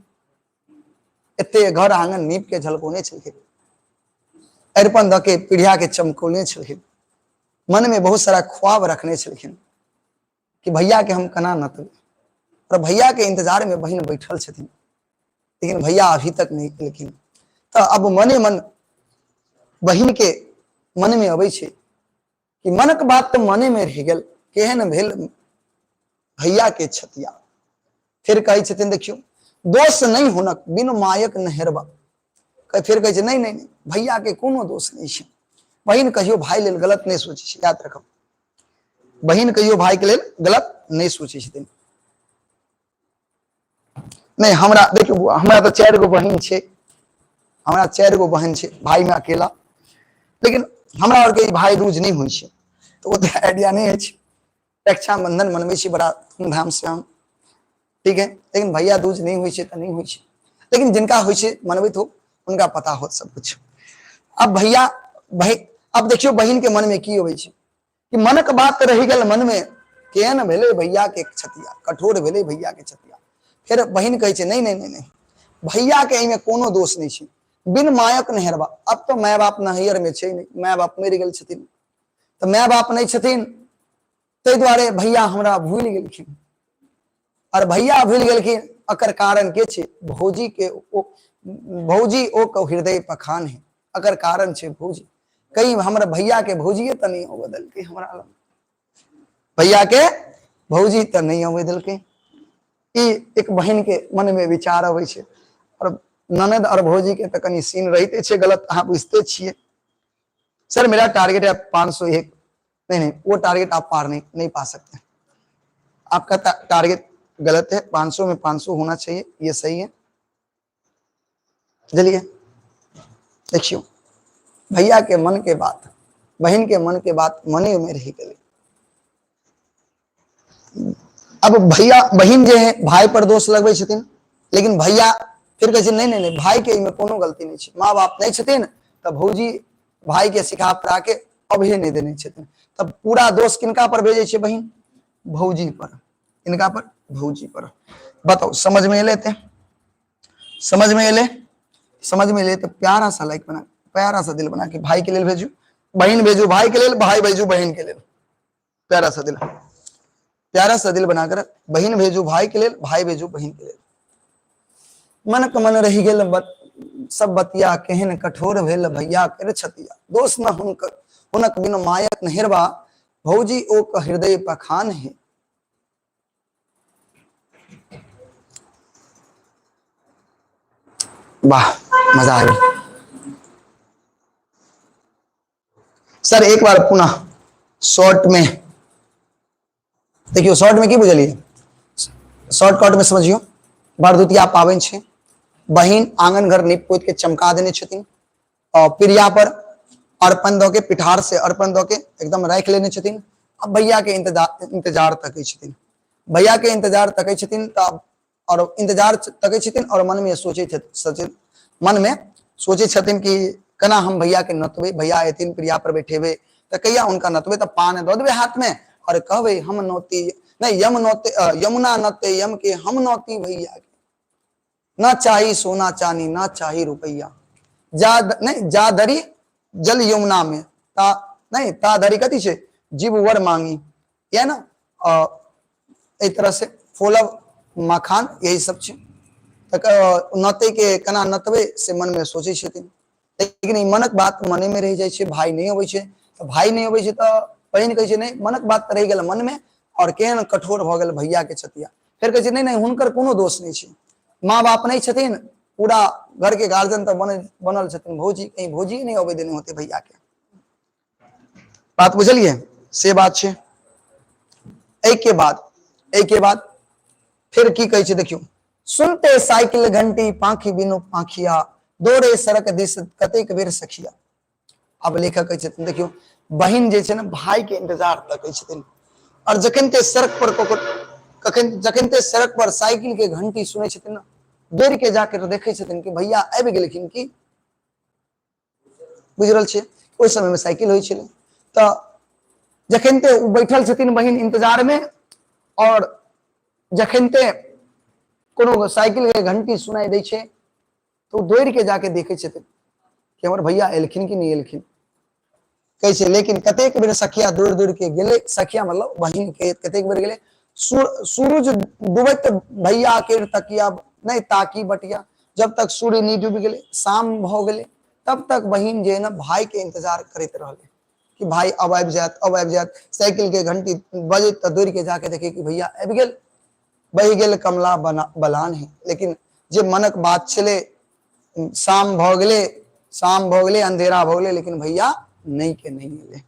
Speaker 1: एते घर आंगन नीप के झलकौने छलखिन, अरिपन दऽ के पीढ़िया के चमकौने छलखिन, मन में बहुत सारा ख्वाब रखने छलखिन कि भैया के हम केना नतबै। और भैया के इंतजार में बहिन बैठल छथिन, लेकिन भैया अभी तक नहीं एलखिन। तऽ अब मने मन बहिन के मन में अबै छै कि मनक बात तऽ मने में रहि गेल, केहन भेल भैया के छतिया। फिर कहै छथिन देखियौ, दोष नहि हुनक बिनु मायक नहेरबा। फिर कहै छै नहीं नहीं नहीं, भैया के कोनो दोष नहीं छै। बहिन कहियो भाई लेल गलत नहीं सोचै छै, याद रखब, बहिन कहियो भाई के लेल गलत नहीं सोचै छथिन। नहीं हमरा देखियौ बुआ, हमरा तऽ 4 गो बहिन छै, हमरा 4 गो बहिन छै, भाई में अकेला, लेकिन हमरा आरके ई भाई दूज नहीं होइ छै, तऽ ओते आइडिया नहीं अछि। रक्षाबंधन मनबै छी बड़ा धूमधाम से हम, ठीक है, लेकिन भैया दूज नहीं होइ छै तऽ नहीं होइ छै, लेकिन जिनका होइ छै मनबैत हो उनका पता हो सब कुछ। अब भैया भाई, अब देखियौ बहिन के मन में की अबै छै कि मनक बात रहि गेल मन में, केहन भेलै भैया के छतिया, कठोर भेलै भैया के छतिया। फेर बहिन कहै छै नहीं नहीं नहीं नहीं, भैया के एहिमे कोनो दोष नहीं छै, बिन मायक नहेरबा। अब तो my बाप नैहर में छै नहीं, my बाप मरि गेल छथिन, तऽ my बाप नहीं छथिन ताहि दुआरे भैया हमरा भूलि गेलखिन। और भैया भूलि गेलखिन एकर कारण के छै? भौजी के ओ, भौजी ओ के हृदय पखान है, एकर कारण छै भौजी। कहीं हमरा भैया के भौजिए तऽ नहीं अबै देलकै, हमरा लग भैया के भौजी तऽ नहीं अबै देलकै। ई एक बहिन के मन में विचार अबै छै। और ननद और भौजी के तऽ कनि सीन रहिते छै गलत, अहाँ बुझिते छियै। सर मेरा टारगेट है 501, नहीं नहीं वो टारगेट आप पार नहीं पा सकते, आपका टारगेट गलत है, 500 में 500 होना चाहिए, ये सही है। चलिए देखियो भैया के मन के बात, बहन के मन के बात मने में रही गई। अब भैया बहन जे है भाई पर दोष लगबै छथिन, लेकिन भैया फिर कहै छै नहीं नहीं नहीं, भाई के एहिमे कोनो गलती नहीं छै, माँ बाप नहीं छथिन तऽ भौजी भाई के सिखा पढ़ा के अभी नहीं देने छथिन, तब पूरा दोष किनका पर भेजै छै बहिन? भौजी पर। किनका पर? भौजी पर। बताओ समझ में एलै? ते समझ में एलै? समझ में एलै तो प्यारा सा लाइक बना, प्यारा सा दिल बना के भाई के लेल भेजू, बहिन भेजू भाई के लेल, भाई भेजू बहिन के लेल, प्यारा सा दिल, प्यारा सा दिल बनाकर बहिन भेजू भाई के लेल, भाई भेजू बहिन के लेल। मन के मन रहि गेल सब बतिया, केहन कठोर भेल भैया कर छतिया, दोष न हुनकर हुनक बिनु मायक नहेरबा, भौजी ओ के हृदय पखान है। वाह मजा आ गया। सर एक बार पुनः शॉर्ट में देखियो, शॉर्ट में की बुझलिए? शॉर्टकट में समझियो। भरदुतिया पाबनि छै, बहिन आंगन घर नीप पोति के चमका देने छथिन, और पिरिया पर अर्पण दऽ के, पिठार से अर्पण दऽ के एकदम राखि लेने छथिन। अब भैया के इंतजार तकै छथिन, भैया के इंतजार तकै छथिन तऽ और इंतजार तकै छथिन और मन में सोचै छथिन, मन में सोचै छथिन कि केना हम भैया के नतबै, भैया एथिन प्रिया पर बैठेबै तऽ कहिया हुनका नतबै, तऽ पान दऽ देबै हाथ में और कहबै हम नौती नहीं यम नौते, यमुना नते यम के हम नौती भैया के, ना चाही सोना चानी ना चाही रुपैया, जा नहीं जा धरी जल यमुना में ता नहीं ता धरी कथी छै जीव वर मांगी, या ना एहि तरह से फोलब मखान यही सब छै। तऽ नते के केना नतबै से मन में सोचै छथिन, लेकिन ई मनक बात मने में रहि जाइ छै, भाई नहीं अबै छै तऽ भाई नहीं अबै छै तऽ बहिन कहै छै नहीं मनक बात तऽ रहि गेल मन में और केहन कठोर भऽ गेल भैया के छतिया। फेर कहै छै नहीं नहीं हुनकर कोनो दोष नहीं छै, माँ बाप नहीं छथिन, पूरा घर के गार्जियन तऽ बनल छथिन भौजी, कहीं भौजी नहीं अबै देने होते भैया के। बात बुझलियै? से बात छै। एहि के बाद फिर की कहै छै देखियौ, सुनते साइकिल घंटी पाखी बिनु पाखिया, दौड़े सड़क दिस कतेक बेर सखिया। अब लेखक कहै छथिन देखियौ बहिन जे छै ने भाई के इंतजार तकै छथिन, और जखन ते सड़क पर कखन जखन ते सड़क पर साइकिल के घंटी सुनै छथिन ने, दौड़ के जाके देखै छथिन कि भैया आबि गेलखिन की, बुझि रहल छियै? ओहि समय में साइकिल होइ छलै। तऽ जखन ते ओ बैठल छथिन बहिन इंतजार में, और जखन ते कोनो साइकिल के घंटी सुनाई दै छै तऽ ओ दौड़ के जाके देखै छथिन कि हमर भैया एलखिन कि नहि एलखिन। कहै छै लेकिन कतेक बेर सखिया दौड़ दौड़ के गेलै, सखिया मतलब बहिन के कतेक बेर गेलै, सूरज डूबैत भैया के तकिया नहीं ताकी बटिया, जब तक सूर्य नहीं डूबि गेलै, शाम भऽ गेलै, तब तक बहिन जे है ना भाई के इंतजार करैत रहलै। कि भाई अब आबि जायत, अब आबि जायत। साइकिल के घंटी बजैत तऽ दौड़ के जाके देखै कि भैया आबि गेल, बहि गेल कमला बना बलान है। लेकिन जे मनक बात छलै, शाम भऽ गेलै, शाम भऽ गेलै, अंधेरा भऽ गेलै, लेकिन भैया नहि के नहि एलै,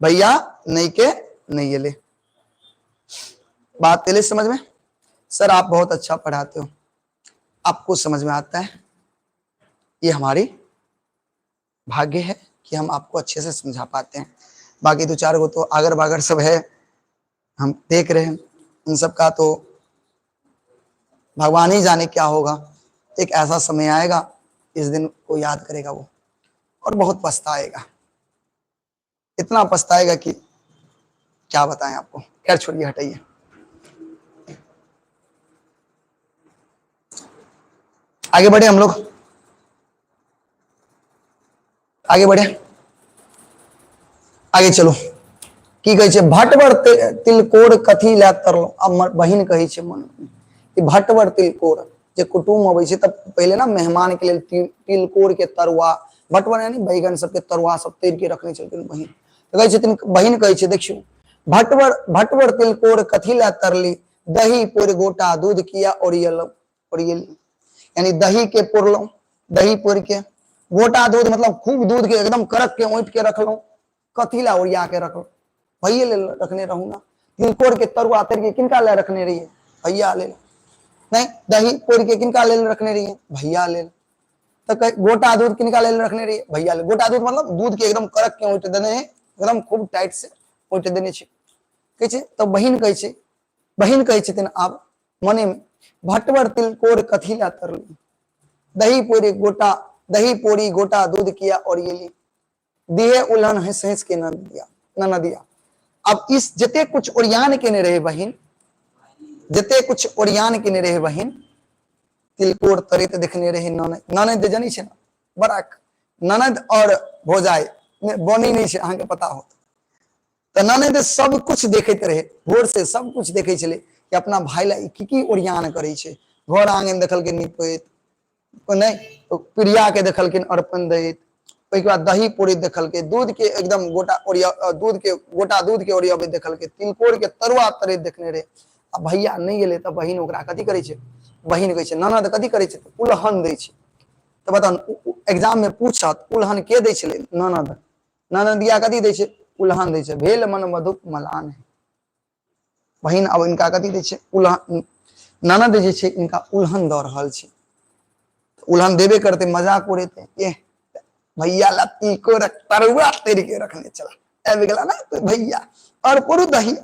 Speaker 1: भैया नहीं के नहीं एले। बात एले समझ में? सर आप बहुत अच्छा पढ़ाते हो, आपको समझ में आता है, ये हमारी भाग्य है कि हम आपको अच्छे से समझा पाते हैं। बाकी दो चार गो तो आगर बागर सब है, हम देख रहे हैं, उन सब का तो भगवान ही जाने क्या होगा। एक ऐसा समय आएगा, इस दिन को याद करेगा वो और बहुत पछताएगा, इतना पछताएगा कि क्या बताएं आपको। खैर छोड़िए, हटाइए। आगे बढ़े हम लोग, आगे बढ़े, आगे चलो। की कहै छै? भटवर तिलकोर कथी लए तरलो। अब बहिन कहै छै मन कि भटवर तिलकोर, जे कुटुम्ब अबै छै तऽ पहिले ने मेहमान के लेल तिलकोर के तरुआ, भटवर यानी बैगन सबके तरुआ सब तर के रखने छलखिन बहिन। तऽ कहै छथिन, बहिन कहै छै, देखियौ भटवर भटवर तिलकोर कथी लए तरली, दही पोरि गोटा दूध किया ओरियलहुँ, ओरियली यानी दही के पोरलहुँ, दही पोरि के गोटा दूध मतलब खूब दूध के एकदम कड़क के ओंटि के रखलहुँ, कथी ला ओरिया के रखलहुँ, भैये लेल रखने रहू ना। तिलकोर के तरुआ तर के किनका ले रखने रहिए? भैया लेल। नहीं, दही पोर के किनका लेल रखने रहिए? भैया लेल। तो गोटा दूध किनका लेल रखने रहिए? भैया लेल। गोटा दूध मतलब दूध के एकदम कड़क के ओंटि देने है, एकदम खूब टाइट से ओंटि देने छै। कहै छै तऽ बहिन कहै छै, बहिन कहै छथिन आब मने में, भटवर तिलकोर कथी ला तरली, दही पोरी गोटा, दही पोरी गोटा दूध किया और ये ली, दिहे उल्हन हंस हंस के न दिया न न दिया। अब इस जते कुछ ओरियान केने रहे बहिन, जते कुछ ओरियान केने रहे बहिन, तिलकोर तरैत देखने रहे ननद। ननद जनी छै ना, बड़ा ननद और भौजाई बनी नहीं छै, अहाँके पता होत। तऽ ननद सब कुछ देखैत रहे, भोर से सब कुछ देखै छलै कि अपना भाई ला की की ओरियान करै छै। घर आंगन देखलकै निपैत, नहि प्रिया के देखलखिन अर्पण दैत, ओहिके बाद दही पूरी देखलकै, दूध के एकदम गोटा ओरिया, दूध के गोटा दूध के ओरियाबैत देखलकै, तिलकोर के तरुआ तरैत देखने रहे। आ भैया नहि गेलै तऽ बहिन ओकरा कथी करै छै? बहिन कहै छै ननद कथी करै छै? उलहन दै छै। तऽ बताउ एग्जाम में पूछत उलहन के दै छलै? ननद। ननदिया कथी दै छै? उलहन दै छै। भेल मन मधुप मलान है। बहिन अब इनका कथी दै छै? उलहन। ननद जे छै इनका उलहन दऽ रहल छै। उलहन देबे करते, मजाक उड़ेते, ए भैया ला तिलकोर तरुआ तर के रखने चला आबि गेला ना भैया, और पुरु दही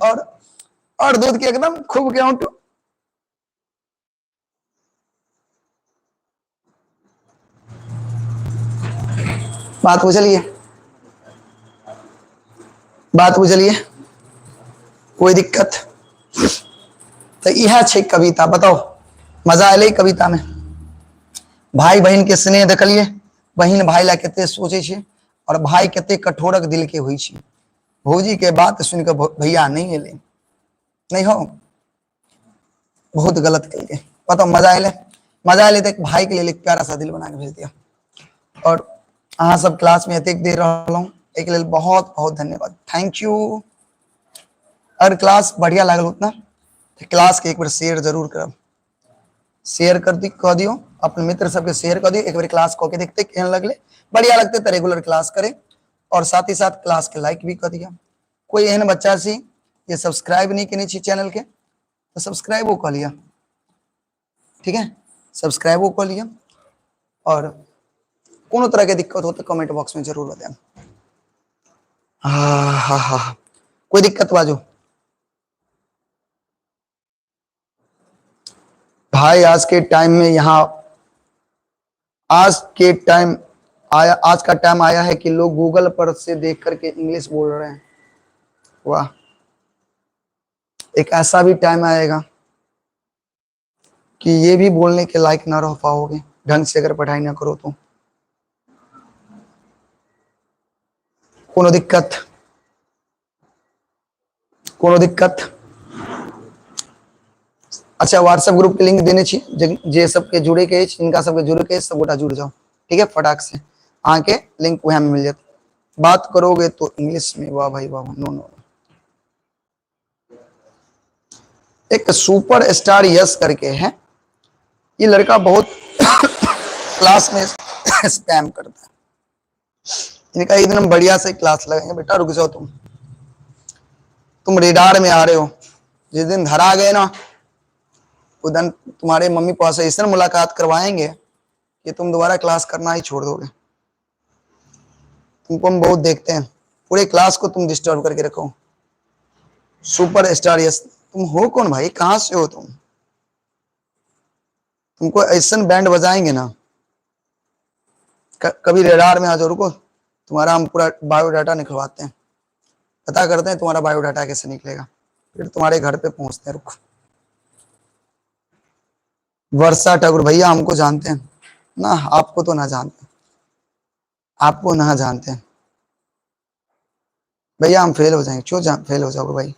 Speaker 1: और दूध के एकदम खूब के औंटू। बात बुझलिए? बात बुझलिए? कोई दिक्कत? तो इह छै कविता। बताओ मजा एलै कविता में? भाई बहिन के स्नेह देखलिए, बहिन भाई ला कते सोचे छै और भाई कते कठोरक दिल के होइ छै। भौजी के बात सुन के भैया नहीं एलै, नहीं हो, बहुत गलत कलकै। बताओ मजा एलै? मजा एलै तऽ एक भाई के लेल एक प्यारा सा दिल बना के भेज दिया। और अहाँ सब क्लास में एतेक देर रहलहुँ, एहिके लेल बहुत बहुत धन्यवाद, thank you. अगर क्लास बढ़िया लागल होत ना तऽ क्लास के एक बेर शेयर जरूर करब, शेयर कर दी, कह दियो अपन मित्र सबके शेयर कर दियो। एक बेर क्लास कऽ के देखते केहन लगले, बढ़िया लगते तऽ रेगुलर क्लास करे और साथ ही साथ क्लास के लाइक भी कऽ दिया। कोई एहन बच्चा छी जे सब्सक्राइब नहीं केने छी चैनल के तो सब्सक्राइबो कऽ लिअ, ठीक है, सब्सक्राइबो कऽ लिअ। और कोनो तरह के दिक्कत हो तो कमेंट बॉक्स में जरूर बताएं। हा हा हा, कोई दिक्कत बाजू भाई। आज के टाइम में यहाँ आज के टाइम आया, आज का टाइम आया है कि लोग गूगल पर से देख करके इंग्लिश बोल रहे हैं। वाह, एक ऐसा भी टाइम आएगा कि ये भी बोलने के लायक ना रह पाओगे ढंग से अगर पढ़ाई ना करो तो। कोनो दिक्कत? कोनो दिक्कत? अच्छा, व्हाट्सएप ग्रुप के लिंक देने छी, जे, जे सबके जुड़े के अछि, जिनका सबके जुड़े के अछि, सबगोटा जुड़ जाओ, ठीक है। फटाक से अहाँके लिंक वएह में मिल जायत। बात करोगे तो इंग्लिश में, वाह भाई वाह, नो नो। एक सुपर स्टार यस करके है, ये लड़का बहुत क्लास में स्पैम करता है। इनका एक दिन हम बढ़िया से क्लास लगाएंगे। बेटा रुक जाओ, तुम रेडार में आ रहे हो, जिस दिन धरा गए ना उस दिन तुम्हारे मम्मी पापा से इस तरह मुलाकात करवाएंगे कि तुम दोबारा क्लास करना ही छोड़ दोगे। तुमको हम बहुत देखते हैं, पूरे क्लास को तुम डिस्टर्ब करके रखो। सुपर स्टार यस, तुम हो कौन भाई, कहाँ से हो तुम? तुमको ऐसा बैंड बजाएंगे ना, कभी रेडार में आ जाओ, रुको तुम्हारा हम पूरा बायोडाटा निकलवाते हैं, पता करते हैं तुम्हारा बायोडाटा कैसे निकलेगा, फिर तुम्हारे घर पे पहुंचते हैं। रुको। वर्षा ठाकुर भैया हमको जानते हैं ना, आपको तो ना जानते, आपको ना जानते हैं भैया, हम फेल हो जाएंगे। क्यों फेल हो जाओगे भाई?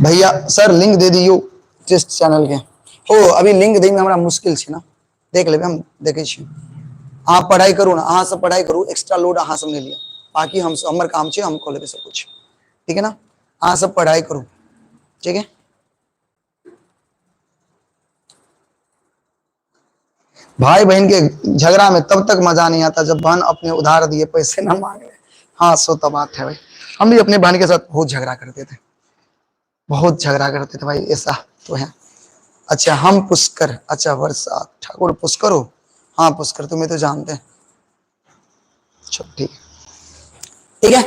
Speaker 1: भैया सर लिंक दे दियो टेस्ट चैनल के। ओ अभी लिंक दे में हमरा मुश्किल छे ना, देख लेबे हम, देखे छी। अहाँ पढ़ाई करू ना, अहाँ सब पढ़ाई करू, एक्स्ट्रा लोड अहाँ सब नहीं लिया, बाकी हम हमर काम छे, हम कऽ लेबै सब कुछ, ठीक है ना? अहाँ सब पढ़ाई करू, ठीक है? भाई बहन के झगड़ा में तब तक मजा नहीं आता जब बहन अपने उधार दिए पैसे ना मांगे। हाँ सो तो बात है भाई, हम भी अपने बहन के साथ बहुत झगड़ा करते थे, बहुत झगड़ा करते थे भाई, ऐसा तो है। अच्छा हम पुष्कर, अच्छा वर्षा ठाकुर पुष्कर हो, हाँ पुष्कर तुम्हें तो जानते हैं। चलो ठीक है, ठीक है,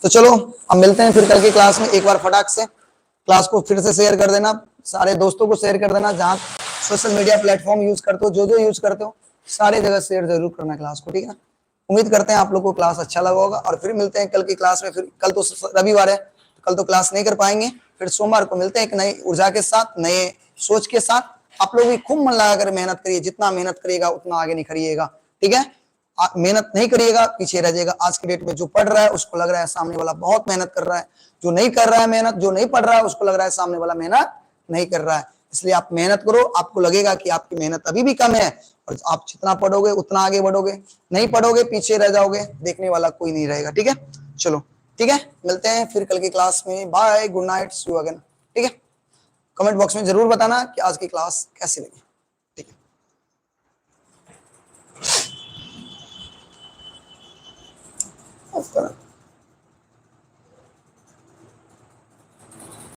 Speaker 1: तो चलो अब मिलते हैं फिर कल की क्लास में। एक बार फटाक से क्लास को फिर से शेयर कर देना, सारे दोस्तों को शेयर कर देना, जहाँ सोशल मीडिया प्लेटफॉर्म यूज करते हो, जो जो यूज करते हो सारे जगह शेयर जरूर करना क्लास को, ठीक है ना? उम्मीद करते हैं आप लोग को क्लास अच्छा लगा होगा, और फिर मिलते हैं कल की क्लास में। फिर कल तो रविवार है, तो कल तो क्लास नहीं कर पाएंगे, फिर सोमवार को मिलते हैं एक नई ऊर्जा के साथ, नए सोच के साथ। आप लोग भी खूब मन लगाकर मेहनत करिए, जितना मेहनत करिएगा उतना आगे निखरिएगा, ठीक है? मेहनत नहीं करिएगा पीछे रह जाएगा। आज के डेट में जो पढ़ रहा है उसको लग रहा है सामने वाला बहुत मेहनत कर रहा है, जो नहीं कर रहा है मेहनत, जो नहीं पढ़ रहा है उसको लग रहा है सामने वाला मेहनत नहीं कर रहा है। इसलिए आप मेहनत करो, आपको लगेगा कि आपकी मेहनत अभी भी कम है, और आप जितना पढ़ोगे उतना आगे बढ़ोगे, नहीं पढ़ोगे पीछे रह जाओगे, देखने वाला कोई नहीं रहेगा, ठीक है? चलो ठीक है, मिलते हैं फिर कल की क्लास में। Bye, good night, see you again, ठीक है? कमेंट बॉक्स में जरूर बताना कि आज की क्लास कैसी लगी, ठीक है? ऑफ करो।